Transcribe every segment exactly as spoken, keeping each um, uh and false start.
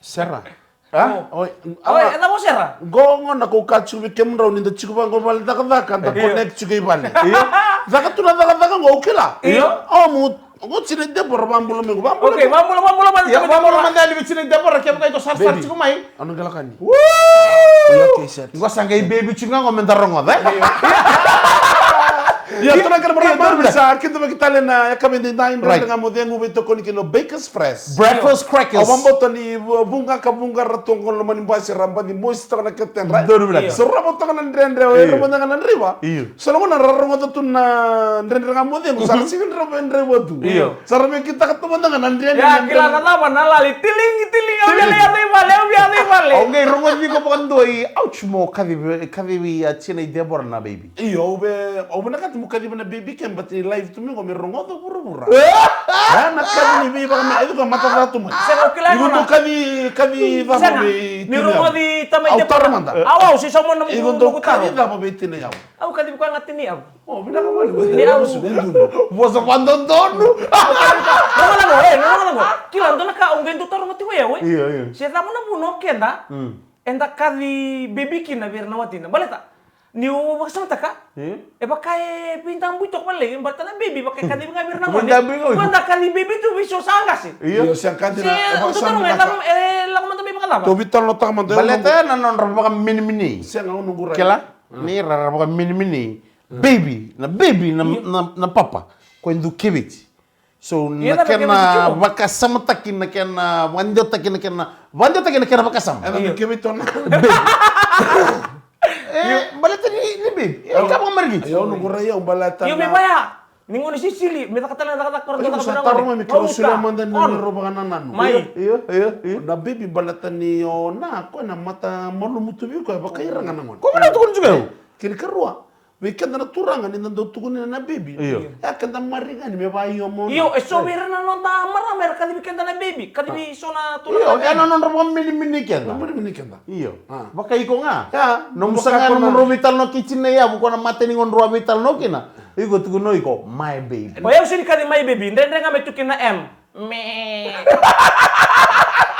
Sera. A? Oi, oi, e cava o Sera? Qo gona ko kaya tiko vei kemudrau ni da tiko vaqo vale cakacaka, da connect tiko i vale. Io. Caka tu na cakacaka qo, au kila. Io. Au mu, qo Tina Debora, vabula mai qo, vabula. Okay, vabula, vabula mai. Ia, vabula mai, vabula mai, vabula mai, vabula mai. Kevaka iko sarasara tiko mai. Ano qela kani. Io, okay, set. Qo sa qai baby tiko ga qo me da rogoca. Ia, tuna kena mara, sa kidavaki tale na yakavi edaidai, Dredre Ga Mo Cegu, veitokoni kina o Bakers Fresh. Breakfast crackers. Au vakabauta ni vu-, vuqa ka vuqa ra tu qo loma ni basi ra baci mosi toka na ketedra. Donu vinaka. Sa ra vo toka na dredre, o ira mo cega na driva. Io. Sa logona ra rogoca tu na Dredre Ga Mo Cegu, sa ra sega ni ra via draiva tu. Io. Sa ra via kitaka tu mada ga na dredre. Ia, na kila dredre. Na cava na lali, tilingi, tilingi, au via yaco i vale, au via yaco i vale. Au qai rogoci iko vakadua i, ouch, mo kacivi, kacivi a Tina i Debora na baby. Io, au via, au vinakata mo kaciva na baby ke, but ni live tu mai qo me rogoca vuravura. E na kaci ni vei vaka me, e dua ka mata ca tu mai. Sega, au kila. Iko qo na kaci, kaci cava vei Tina? Sega, ni rogoci tamai Debora. Au taro mada. Au, au, se sa mo na. Iko qo na kaci cava vei Tina yau? Au kacivi koya ga Tina yau. O, vinaka vale. Ni au. Vosa vadodonu. Rogoca qo, e, rogoca qo. Kila, dua na ka au qai dau taroga tiko o yau, e. Io, io. Se cava na vuna o keda eda kaci baby kina vei ira na watina? Baleta niu vakasamataka, e vaka e veidabui toka vale, baleta na baby vaka e kacivi ga vei ira na gone. Veidabui ga. Ko da kaci baby tu vei so sa qase. Io. Io, se kaci na, e vakasamataka. E lako mada mai vakacava? Tou veitalanoataka mada. Baleta na nodra vakaminimini. Sega, au noqu rai. Kila, ni ra, ra vakaminimini. Baby, na baby, na, na, na papa. Ko e dau keveti. So, na kena vakasamataki, na kena vakadewataki, na kena vakadewataki, na kena vakasama. Ena me keveti ona. Baby. E, baleta ni, ni baby. E, ka vakamarikiti. Io, noqu rai au baleta na. Io, me vaya. Ni gone sisili, me caka tale na cakacaka. Io, sa taro mai me kila sula mada ni rau vakanananu. Mai. Io, io, io. Na baby baleta ni o na, ko na mata malumu tu vei koya, vakaira ga na gone. Ko vana tukuni tu keu. Kena ikarua. Vei keda na turaga ni da dau tukuni na baby. Io. E a keda mari ga ni me vakaio mo na. Io, e so vei ira na noda marama era kacivi keda na baby, kacivi so na turaga. Io, e na nodra vakaminimini keda. Vakaminimini keda. Io. Vaka iko ga. Nomu saga, nomudrau veitalanoa kei Tina yavu, ko na mata ni gone drau a veitalanoa kina. Iko tukuna o iko, my baby. O yau sega ni kaci my baby, dredre ga me tu kina na M. Me.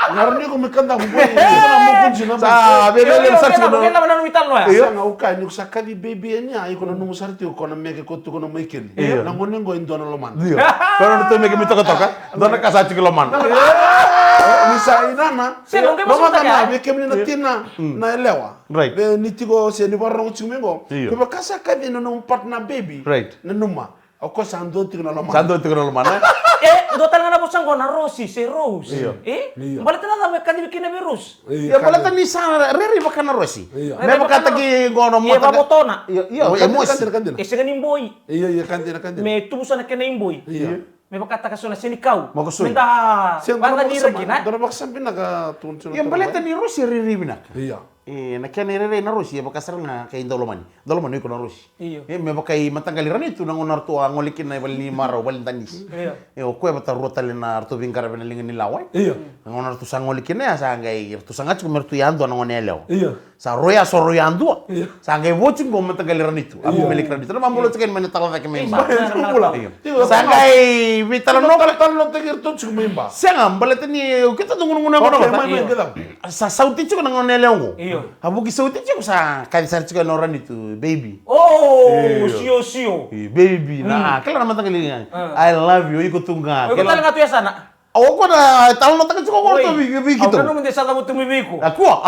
Nga rau ni ko me kada ko boi, ko na mo kunci na mai. Sa, bebe, bebe, sa tiko na. Keda mana numi talo ya. Sa nga uka ni ko sa kaci baby enia, iko na numu sara tiko ko na meke ko tu ko na mai keli. Io. Na gone qo e dua na lomana. Io. Ko na tu meke mi toka toka. Dua na ka sa tiko lomana. Ni sa inana. Lomana na vei kemuni na tina, na yalewa. Right. Vei ni tiko se ni vakarorogo tiko mai qo. Io. Ko vaka sa kaci na nomu partner baby. Right. Nanuma. O koya sa dua tiko na lomana. Sa dua tiko na lomana. E, dua tale ga na vosa qo na Rosi se Rose. Io. E? Io. Baleta na cava e kacivi kina vei Rose? Io, baleta ni sa rere vaka na Rosi. Io. Me vakataki qo na mata. Io, e mosi. E sega ni boi. Io, io, ka dina, ka dina. Me tubu sa na kena iboi. Io. Me vakataka so na senikau. Me da vakasabi, dua na vakasabi vinaka tu. Io, baleta ni Rosi e rere vinaka. Io. E, na kena irairai na Rosi, e vaka sara ga kei Daulomani. Daulomani o iko na Rosi. Io. E, me vaka i mataqali Ranitu na gauna ratou a gole kina e vale ni marau, vale ni danisi. Io. E, o koya vata rua tale na ratou veiqaravi na liga ni lawa. Io. Na gauna ratou sa gole kina ya sa qai ratou saga tiko me ratou yadua na gone yalewa. Io. Sa rau ya, sa rau yadua. Io. Sa qai vo tiko qo mataqali Ranitu. A vo me leki Ranitu. Na mabula tiko mai na tala cake mai ba. Io. Sa qai veitalanoa. Talanoataki ratou tiko mai ba. Sega, baleta ni o keitou dau gunugunu e gona vata. Sa sauti tiko na gone yalewa qo. Io. A vuki sauti tiko sa kaci sara tiko na Ranitu, baby. O, sio, sio. Baby, na, kila na mataqali ga. I love you, iko tu ga. Iko tale ga tu yasana. O koya na talanoataka tiko ko ratou vei keitou. Au nanuma de sa cavutu mai vei iko. A kua.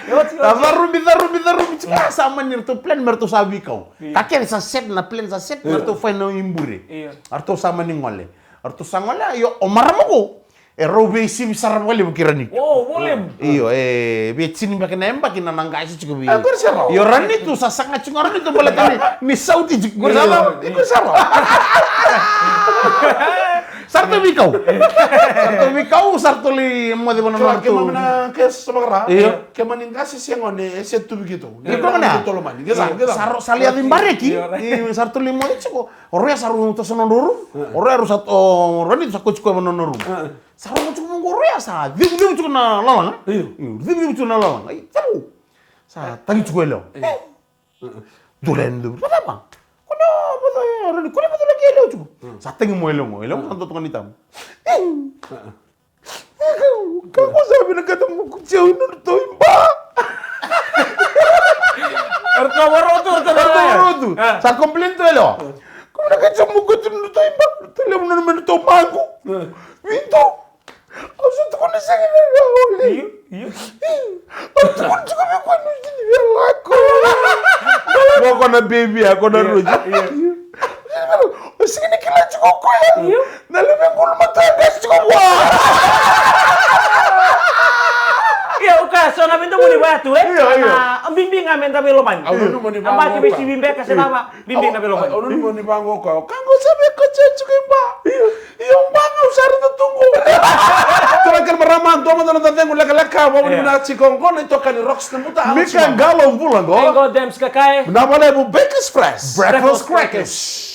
Carubi, carubi, carubi tiko. Sa mani ratou plan me ratou sa veikau. Ka kece sa set na plan, sa set me ratou fai na ibure. Ratou sa mani gole. Ratou sa gole, io, o marama ko. E rau veisivi sara vakalevu kei Ranitu. O, vakalevu. Io, e veitini beka na yabaki na na qasi tiko vei. Io, Ranitu sa saga tiko, Ranitu baleta ni, ni sauti tiko. Io, io. Sa ratou veikau. Sa ratou veikau, sa ratou lai moce vana na ratou. Keimami na ke sa vakara. Io. Keimami qase se gone e se tu vei keitou. Io, sa lai yaco i bareki. Io, sa ratou lai moce tiko. O rau ya sa rau toso na nodrau rumu. O rau ya rau sa, o Ranitu sa kauti koya vana nodrau rumu. Sa rogo tiko mai qo o rau ya sa civucivu tiko na lalaga. Io. Io, civucivu tiko na lalaga. Ai, cau. Sa tagi tiko e lewa. Dole ni dou. Vacava? Ko na vaca e Ranitu, ko na vaca laki e lewa tiko. Sa tagi mai e lewa qo. E lewa sa dua toka ni tabu. Io. Ka ko sa vinakata mo kutia u nodratou iba. Ratou varotu, ratou varotu. Sa complain tu yalewa. Ko vinakata mo kutia u nodratou iba. Ratou levu nona me ratou magu. Vitu. Au sa tukuna sega ni via oli. Io, io. Au tukuna tiko vei koya ni sega ni via lako. Mo ko na baby a ko na roji. Io. O sega ni kila tiko koya. Io. Na leve gulu mata qasi tiko vua. Io, u kaya so na veidomoni vaya tu e. Io, io. Na bibi ga me da veilomani. Au nanuma ni vaqo. A baki veisivi beka se cava. Bibi na veidomoni. Au nanuma ni vaqo koya. Ka qo sa vei ka tiko i ba. Io. Io, ba ga u sa raica tu qo. Turaga kei na marama, dua mada na noda cegu lekaleka, vakavinavinaka tiko. Qo na itokani Rocks na buta. Mika Qalo bula qo. Qo Dems Kakae. Vinaka vakalevu Bakers Fresh. Breakfast Crackers.